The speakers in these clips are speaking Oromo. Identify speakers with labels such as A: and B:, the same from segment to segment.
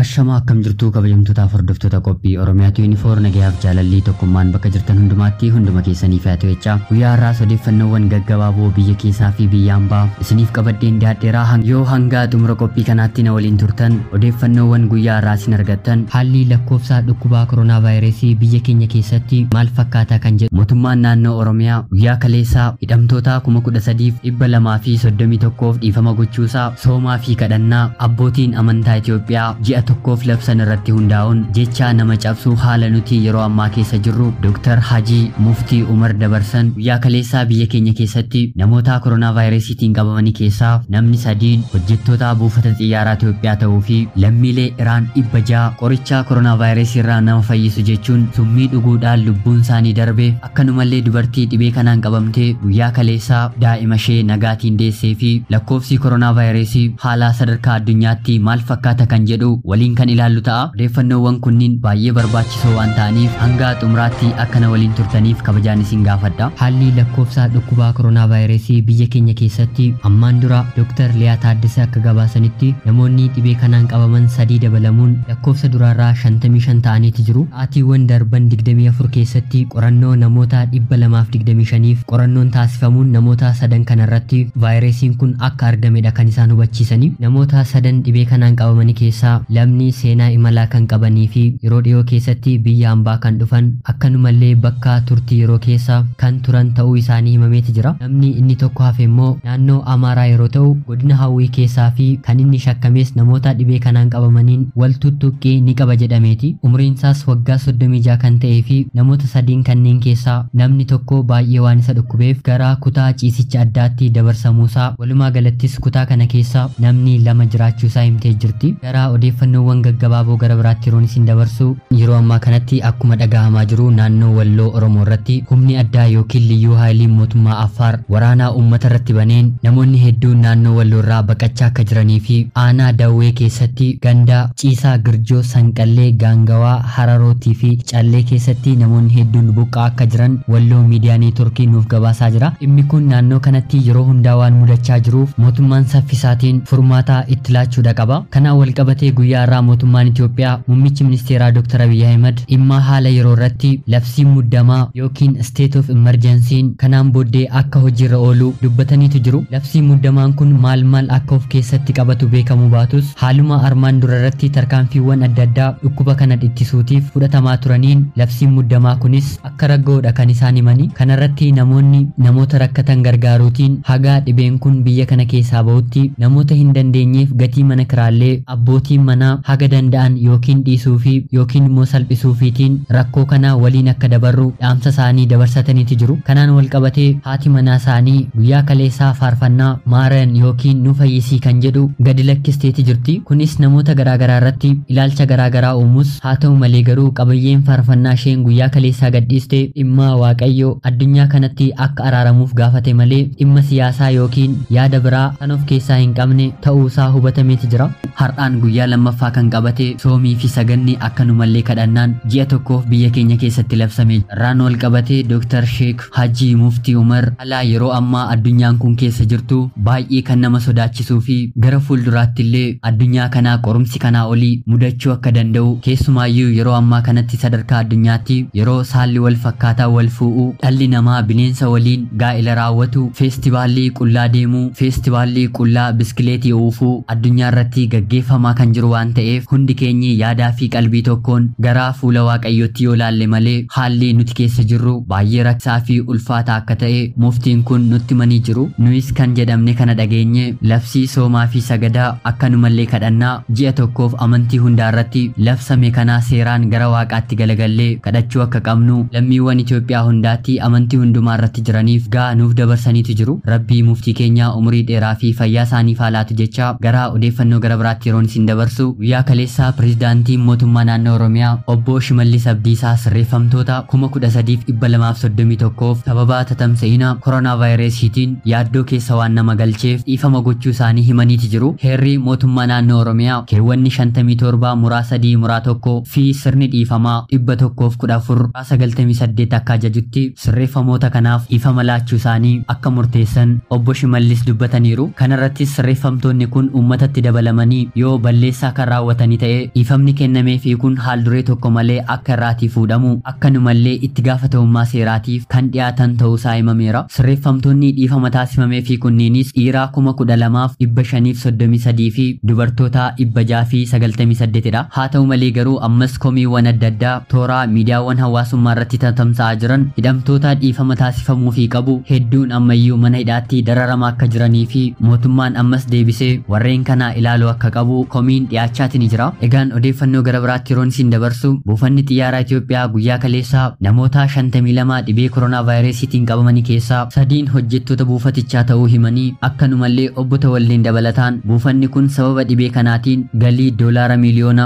A: Ashamaa akkam jirtuu kabajamtootaaf hordoftoota qophii Oromiyaa 24 nagayaaf jaalallii tokkummaan bakka jirtan hundumaatti hunduma keessanii fe'atu jechaa guyyaa har'aas odeeffannoowwan gaggabaaboo biyya keessaa fi biyya ambaa isiniif qabadheen dhiyaadheeraa yoo hanga xumura qophii kanaatti na waliin turtan odeeffannoowwan guyyaa har'aa isin argattan.
B: Haalli lakkoofsa dhukkubaa koronaa vaayirasii biyya keenya keessatti maal fakkaataa kan jedhu.
A: Mootummaan naannoo Oromiyaa guyyaa kaleessaa hidhamtoota 13,231 dhiifama gochuusaa soomaa fi kadhannaa abbootiin amantaa Itoophiyaa ji'a tokkoof labsan irratti hundaa'uun jecha nama cabsuu haala nuti yeroo ammaa keessa jirru Dr. Hajii Muftii Umar dabarsan. Guyyaa kaleessaa biyya keenya keessatti namoota koronaa vaayirasiitiin qabamanii keessaa namni 3 hojjettoota buufata xiyyaaraa Itoophiyaa ta'uu fi lammiilee Iraan 600 qoricha koronaa vaayirasii irraa nama fayyisu jechuun summii dhuguudhaan lubbuun isaanii darbe. Akkanumallee dubartii dhibee kanaan qabamtee guyyaa kaleessaa daa'ima ishee nagaatiin deessee fi lakkoofsi koronaa vaayirasii haala sadarkaa addunyaatti maal fakkaata kan jedhu waliin kan ilaallu ta'a. Odeeffannoowwan kunniin baay'ee barbaachisoo waan ta'aniif hanga xumuraatti akkana waliin turtaniif kabajaan isin gaafadha.
B: Haalli lakkoofsa dhukkubaa koronaa vaayirasii biyya keenya keessatti ammaan dura Dr. Liyaa Taaddasee akka gabaasanitti namoonni dhibee kanaan qabaman 3 dabalamuun lakkoofsa duraarraa 55 ta'aniiti jiru. Sa'aatiiwwan darban 24 keessatti qorannoo namoota 225f qorannoon taasifamuun namoota 3 kanarratti vaayirasiin kun akka argamedha kan isaan hubachiisani. Namoota 3 dhibee kanaan qabamanii keessaa lamni seenaa imalaa kan qabanii fi yeroo dhiyoo keessatti biyya hambaa kan dhufan akkanumallee bakka turtii yeroo keessa kan turan ta'uu isaanii himameeti jira. Namni inni tokko hafe immoo naannoo Amaaraa yeroo ta'u godina Hawwii keessaa fi kan inni shakkames namoota dhibee kanaan qabamaniin wal tuttuqqii ni qaba jedhameeti. Umriin isaas waggaa 36 kan ta'ee fi namoota 3 kanneen keessaa namni tokko baay'ee waan isa dhukkubeef gara kutaa ciisicha addaatti dabarsamuusaa walumaa galattis kutaa kana keessa namni 2 jiraachuusaa himtee jirti. Gara odeeffannoowwan gaggabaaboo gara biraatti yeroon isin dabarsu yeroo ammaa kanatti akkuma dhagahamaa jiru naannoo Walloo Oromoo irratti humni addaa yookiin liyyuu haayiliin mootummaa Affaar waraanaa uummata irratti baneen namoonni hedduun naannoo Walloo irraa baqachaa akka jiranii fi aanaa Dawwee keessatti ganda Ciisaa Girjoo Sanqallee Gaangawaa Hararootii fi Callee keessatti namoonni hedduun buqqaa akka jiran Walloo Miidiyaa Neetworkii nuuf gabaasaa jira. Dhimmi kun naannoo kanatti yeroo hundaa waan mudachaa jiruuf mootummaan saffisaatiin furmaata itti laachuudha qaba. Kanaan walqabatee guyyaa irraa mootummaan Itoophiyaa muummichi ministeeraa Dr. Abiy Ahmed dhimma haala yeroo irratti labsiin muddamaa yookiin state of emergency kanaan booddee akka hojiirra oolu dubbataniitu jiru. Labsiin muddamaan kun maal maal akka of keessatti qabatu beekamuu baatus haaluma armaan dura irratti tarkaanfiiwwan adda addaa dhukkuba kana ittisuutiif fudhatamaa turaniin labsiin muddamaa kunis akka raggoodha kan isaan himani. Kanarratti namoonni namoota rakkatan gargaaruutiin hagaa dhibeen kun biyya kana keessaa bahutti namoota hin dandeenyeef gatii mana kiraallee abbootiin manaa haga danda'an yookiin dhiisuu fi yookiin immoo salphisuufiitiin rakkoo kana waliin akka dabarru dhaamsa isaanii dabarsataniiti jiru. Kanaan wal qabatee haati manaa isaanii guyyaa kaleessaa faarfannaa maaran yookiin nu fayyisii kan jedhu gadi lakkisteeti jirti. Kunis namoota garaagaraa irratti ilaalcha garaagaraa uumuus haa ta'u malee garuu qabiyyeen faarfannaa isheen guyyaa kaleessaa gadhiiste dhimma Waaqayyo addunyaa kanatti akka araaramuuf gaafate malee dhimma siyaasaa yookiin yaada biraa kan of keessaa hin qabne ta'uusaa hubatameeti jira. Har'aan guyyaa lammaffaa kan qabate soomii fi saganni akkanumallee kadhannaan ji'a tokkoof biyya keenya keessatti labsame. Irraan wal qabatee Dr. Sheek Hajii Muftii Umar alaa yeroo ammaa addunyaan kun keessa jirtu baay'ee kan nama sodaachisuu fi gara fuulduraatti illee addunyaa kanaa qorumsi kanaa olii mudachuu akka danda'u keessumaayyuu yeroo ammaa kanatti sadarkaa addunyaatti yeroo saalli wal fakkaataa wal fuu'u dhalli namaa bineensa waliin gaa'ila raawwatu feestivaalii qullaa deemuu feestivaalii qullaa biskileetii oofuu addunyaa irratti gaggeeffamaa kan jiru waan ta'eef hundi keenyi yaadaa fi qalbii tokkoon gara fuula Waaqayyootti yoo laalle malee haalli nuti keessa jirru baay'ee rakkisaa fi ulfaataa akka ta'e muftiin kun nutti himanii jiru. Nuyis kan jedhamne kana dhageenye labsii soomaa fi sagadaa akkanumallee kadhannaa ji'a tokkoof amantii hundaa irratti labsame kanaa seeraan gara Waaqaatti galagallee kadhachuu akka qabnu lammiiwwan Itoophiyaa hundaatti amantii hundumaa irratti jiraniif gaa nuuf dabarsaniitu jiru. Rabbii muftii keenya umurii dheeraa fi fayyaa isaaniif haa laatu jecha gara odeeffannoo gara biraatti yeroon isin dabarsu guyyaa kaleessaa pirezidaantiin mootummaa naannoo Oromiyaa obbo Shimallis Abdiisaa sirreeffamtoota 13,231 sababa tatamsa'ina koronaa vaayirasiitiin yaaddoo keessa waan nama galcheef dhiifama gochuu isaanii himaniiti jiru. Heerri mootummaa naannoo Oromiyaa keewwanni 57 muraa 3 muraa 1 fi sirni dhiifamaa 114 98 akka ajajutti sirreeffamoota kanaaf dhiifama laachuu isaanii akka murteessan obbo Shimallis dubbataniiru. Kanarrattis sirreeffamtoonni kun uummatatti dabalamanii yoo balleessaa kan
A: raawwatanii ta'e dhiifamni kennameefii kun haal duree tokko malee akka irraatii fuudhamu akkanumallee itti gaafatamummaa seeraatiif kan dhiyaatan ta'uusaa himameera. Sirreeffamtoonni dhiifama taasifameefii kunniinis dhiiraa 12,533 fi dubartoota 698 dha. Haa ta'u malee garuu ammas komiiwwan adda addaa toora miidiyaawwan hawaasummaa irratti tamsa'aa jiran hidhamtoota dhiifama taasifamuufii qabu hedduun ammayyuu mana hidhaatti dararama akka jiranii fi mootummaan ammas deebisee warreen kana ilaaluu akka qabu komiin dhiyaachaatii ni jira. Egaan odeeffannoo gara biraatti yeroon isin dabarsu buufanni xiyyaaraa Itoophiyaa guyyaa kaleessaa namoota 52 dhibee koronaa vaayirasiitiin qabamanii keessaa 3 hojjettoota buufatichaa ta'uu himanii akkanumallee obbo Tawalleen dabalataan buufanni kun sababa dhibee kanaatiin galii $500 miliyoona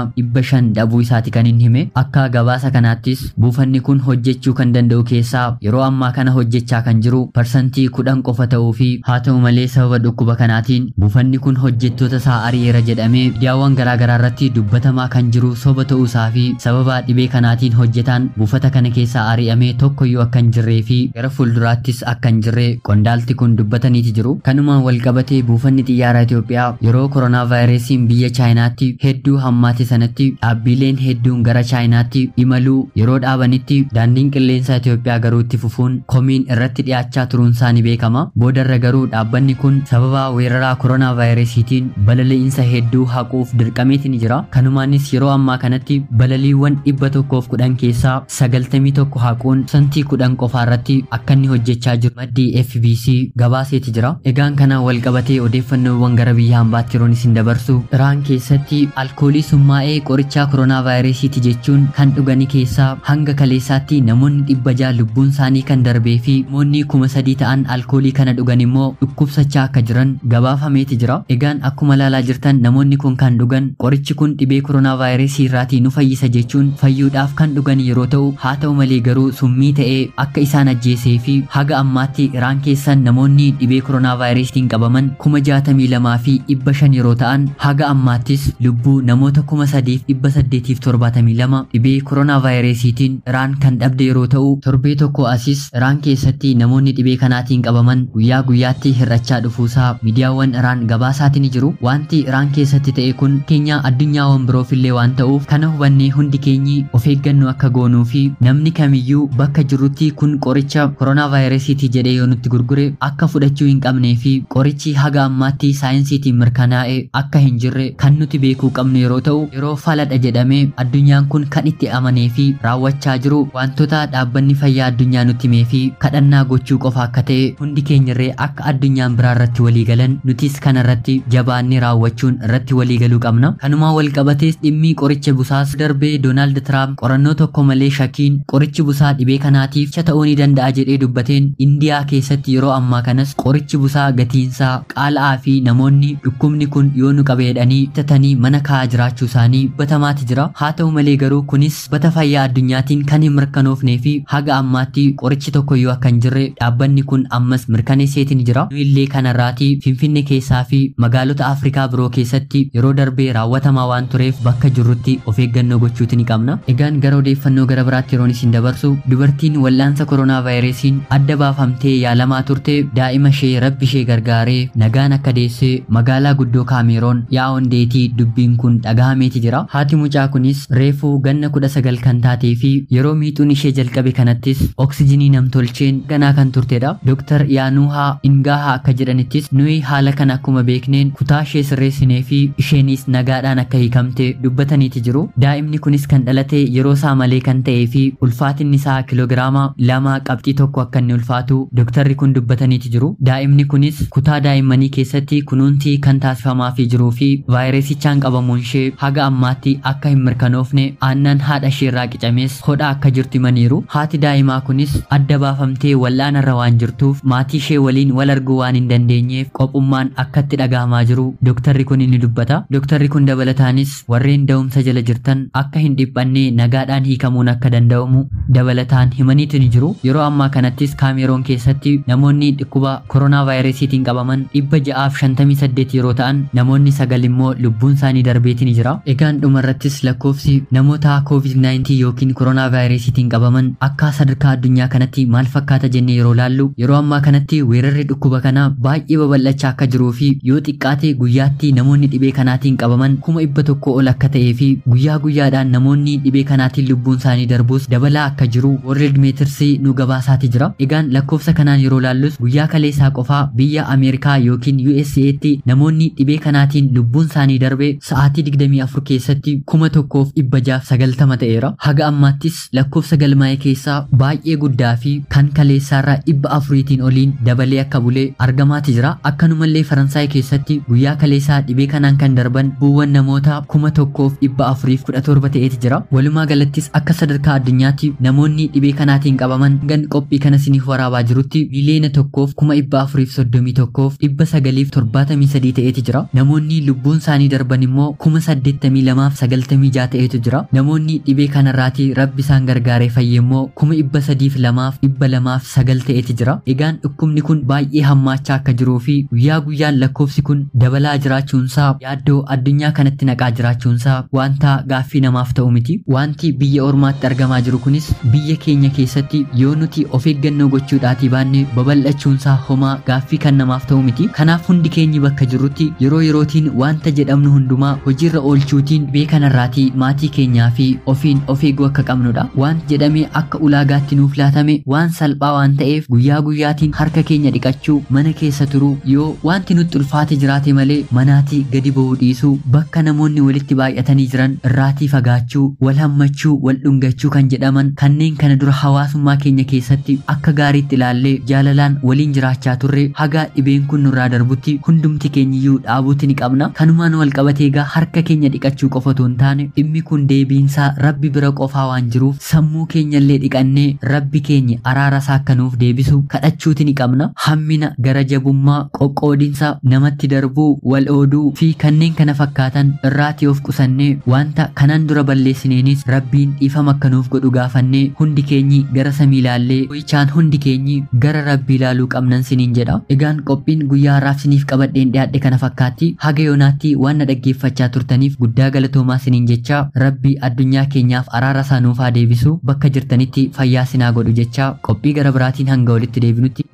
A: dhabuu isaati kan hin hime. Akka gabaasa kanaattis buufanni kun hojjechuu kan danda'u keessaa yeroo ammaa kana hojjechaa kan jiru 10% qofa ta'uu fi haa ta'u malee sababa dhukkuba kanaatiin buufanni kun hojjettoota isaa ari'eera jedhamee miidiyaawwan garaagaraa irratti dubbatamaa kan jiru soba ta'uu isaa fi sababa dhibee kanaatiin hojjetaan buufata kana keessaa ari'amee tokkoyyuu akka hin jirree fi gara fuulduraattis akka hin jirre qondaalti kun dubbataniiti jiru. Kanumaan walqabatee buufanni xiyyaaraa Itoophiyaa yeroo koronaa vaayirasiin biyya Chaayinaatti hedduu hammaate sanatti dhaabbileen hedduun gara Chaayinaatti imaluu yeroo dhaabanitti daandiin qilleensaa Itoophiyaa garuu itti fufuun komiin irratti dhiyaachaa turuun isaa ni beekama. Boodarra garuu dhaabbanni kun sababa weeraraa koronaa vaayirasiitiin balali'insa hedduu haquuf dirqameeti ni jira. Kanumaanis yeroo ammaa kanatti balaliiwwan 110 keessaa 91 haquun 10% qofaa irratti akka inni hojjechaa jiru maddii FBC gabaaseeti jira. Egaan kana walqabatee odeeffannoowwan gara biyya hambaatti yeroon isin dabarsu Iraan keessatti alkoolii summaa'ee qorichaa koronaa vaayirasiiti jechuun kan dhuganii keessaa hanga kaleessaatti namoonni 600 lubbuun isaanii kan darbee fi namoonni 3,000 ta'an alkoolii kana dhugan immoo dhukkubsachaa akka jiran gabaafameeti jira. Egaan akkuma ilaalaa jirtan namoonni kun kan dhugan qorichi kun dhibee koronaa vaayirasii irraatii nu fayyisa jechuun fayyuudhaaf kan dhugan yeroo ta'u haa ta'u malee garuu summii ta'ee akka isaan ajjeesee fi haga ammaatti Iraan keessan namoonni dhibee koronaa vaayirasiitiin qabaman 62,500 yeroo ta'an haga ammaattis lubbuu namoota 3,872 dhibee koronaa vaayirasiitiin Iraan kan dhabde yeroo ta'u torbee tokko asis Iraan keessatti namoonni dhibee kanaatiin qabaman guyyaa guyyaatti hir'achaa dhufuusaa miidiyaawwan Iraan gabaasaatiin jiru. Wanti Iraan keessatti ta'e kun keenya addunyaawwan biroofillee waan ta'uuf kana hubannee hundi keenyi of eeggannoo akka goonuu fi namni kamiyyuu bakka jirrutti kun qoricha koronaa vaayirasiitii jedhee yoo nutti gurgure akka fudhachuu hin qabnee fi qorichi haga ammaatti saayinsiitiin mirkanaa'e akka hin jirre kan nuti beekuu qabnu yeroo ta'u yeroo faladha jedhamee addunyaan kun kan itti amanee fi raawwachaa jiru wantoota dhaabbanni fayyaa addunyaa nutti himee fi kadhannaa gochuu qofa akka ta'e hundi keenyarree akka addunyaan biraa irratti walii galan nutis kanarratti jabaannee raawwachuun irratti walii galuu qabna. Kanumaan wal qabatees dhimmi qoricha busaas darbee Doonaald Tiraamp qorannoo tokko malee shakkiin qorichi busaa dhibee kanaatiif ta'uu ni danda'a jedhee dubbateen Indiyaa keessatti yeroo ammaa kanas qorichi busaa gatiinsaa qaala'aa fi namoonni dhukkubni kun yoo nu qabe jedhanii bitatanii mana kaa'aa jiraachuu isaanii dubbatamaati jira. Haa ta'u malee garuu kunis bata fayyaa addunyaatiin kan hin mirkanoofnee fi haga ammaatti qorichi tokkoyyuu akka hin jirre dhaabbanni kun ammas mirkaneesseetiin jira. Nu illee kanarraatii Finfinnee keessaa fi magaalota Afrikaa biroo keessatti yeroo darbee raawwatamaa waan tureef bakka jirrutti of eeggannoo gochuuti ni qabna. Egaan gara odeeffannoo gara biraatti yeroon isin dabarsu dubartiin wal'aansa koronaa vaayirasiin adda baafamtee yaalamaa turte daa'ima ishee rabbi ishee gargaaree nagaan akka deessee magaalaa guddoo Kaameroon Yaa'oondeetii dubbiin kun dhagahameeti jira. Haati mucaa kunis reefuu ganna 19 kan taatee fi yeroo miixuun ishee jalqabe kanattis oksijinii namtolcheen ganaa kan turtedha. Dooktar Yaanuuhaa Ingaahaa akka jedhanittis nuyi haala kana akkuma beekneen kutaa ishee sirreessinee fi isheenis nagaadhaan akka hiikamte dubbataniiti jiru. Daa'imni kunis kan dhalate yeroo isaa malee kan ta'ee fi ulfaatinni isaa kiloogiraama 2.1 akka inni ulfaatu dooktarri kun dubbataniiti jiru. Daa'imni kunis kutaa daa'immanii keessatti kunuunsi kan taasifamaafii jiruu fi vaayirasichaan qabamuun ishee haga ammaatti akka hin mirkanoofne aannan haadha ishee irraa qicames hodhaa akka jirtu himaniiru. Haati daa'imaa kunis adda baafamtee wal'aanarra waan jirtuuf maatii ishee waliin wal arguu waan hin dandeenyeef qophummaan akkatti dhagahamaa jiru dooktarri kun ni dubbata. Dooktarri kun dabalataanis warreen da'umsa jala jirtan akka hin dhiphanne nagaadhaan hiikamuun akka danda'amu dabalataan himaniitu ni jiru. Yeroo ammaa kanattis Kaameroon keessatti namoonni dhukkuba koronaa vaayirasiitiin qabaman 658 yeroo ta'an namoonni 9 immoo lubbuun isaanii darbeeti ni jira. Egaan dhumarrattis lakkoofsi namoota COVID-19 yookiin koronaa vaayirasiitiin qabaman akka sadarkaa addunyaa kanatti maal fakkaata jennee yeroo laallu yeroo ammaa kanatti weerarri dhukkuba kanaa baay'ee babal'achaa akka jiruu fi yoo xiqqaate guyyaatti namoonni dhibee kanaatiin qabaman qabaman 100,000 ol akka ta'ee fi guyyaa guyyaadhaan namoonni dhibee kanaatiin lubbuun isaanii darbus dabalaa akka jiru World Meters nu gabaasaati jira. Egaan lakkoofsa kanaan yeroo laallus guyyaa kaleessaa qofaa biyya Ameerikaa yookiin USA'tti namoonni dhibee kanaatiin lubbuun isaanii darbe sa'aatii 24 keessatti 1690 ta'eera. Haga ammaattis lakkoofsa galmaa'e keessaa baay'ee guddaa fi kan kaleessaarraa 400tiin oliin dabalee akka bulee argamaati jira. Akkanumallee Faransaay keessatti guyyaa kaleessaa dhibee kanaan kan darban buuwwan namoota 1417 ta'eeti jira. Walumaa galattis akka sadarkaa addunyaatti namoonni dhibee kanaatiin qabaman gan qophii kana isiniif waraabaa jirutti 1,431,973 ta'eeti jira. Namoonni lubbuun isaanii darban immoo 82,096 ta'eetu jira. Namoonni dhibee kanarraatii rabbi isaan gargaaree fayye immoo 302,209 ta'eeti jira. Egaan dhukkubni kun baay'ee hammaachaa akka jiruu fi guyyaa guyyaan lakkoofsi kun dabalaa jiraachuunsaa yaaddoo addunyaa kanatti naqaa jiraachuunsaa wanta gaaffii namaaf ta'u miti. Wanti biyya ormaatti argamaa jiru kunis biyya keenya keessatti yoo nuti of eeggannoo gochuudhaatii baanne babal'achuunsaa homaa gaaffii kan namaaf ta'u miti. Kanaaf hundi keenyi bakka jirrutti yeroo yerootiin wanta jedhamnu hundumaa hojiirra oolchuutiin dhibee kanarraatii maatii keenyaa fi ofiin of eeguu akka qabnudha. Wanti jedhamee akka ulaagaatti nuuf laatame waan salphaa waan ta'eef guyyaa guyyaatiin harka keenya dhiqachuu, mana keessa turuu, yoo wanti nutti ulfaate jiraate malee manaatii gadi ba'uu dhiisuu, bakka namoonni walitti baay'atanii jiran irraatii fagaachuu, wal hammachuu, wal dhungachuu kan jedhaman kanneen kana dura hawaasummaa keenya keessatti akka gaariitti ilaallee jaalalaan waliin jiraachaa turre haga dhibeen kun nurraa darbutti hundumti keenyiyyuu dhaabuutti ni qabna. Kanumaan wal qabatee egaa harka keenya dhiqachuu qofa otoo hin taane dhimmi kun deebiinsaa rabbi bira qofaa waan jiruuf sammuu keenyallee dhiqannee rabbi keenya araara isaa akka nuuf deebisu kadhachuuti ni qabna. Hammina, gara jabummaa, qoqqoodinsa, namatti darbuu, wal ooduu fi kanneen kana fakkaatan irraatii of qusannee wanta kanaan dura balleessineenis rabbiin dhiifama akka nuuf godhu gaafannee hundi keenyi gara samii ilaallee ho'ichaan hundi keenyi gara rabbii ilaaluu qabnan siniin jedha. Egaan qophiin guyyaa har'aaf siniif qabadheen dhiyaadhe kana fakkaatti. Haga yoonaatti waan na dhaggeeffachaa turtaniif guddaa galatoomaa siniin jecha rabbi addunyaa keenyaaf araara isaa nuuf haa deebisu, bakka jirtanitti fayyaa sinaa godhu jecha qophii gara biraatiin hanga walitti deebinutti.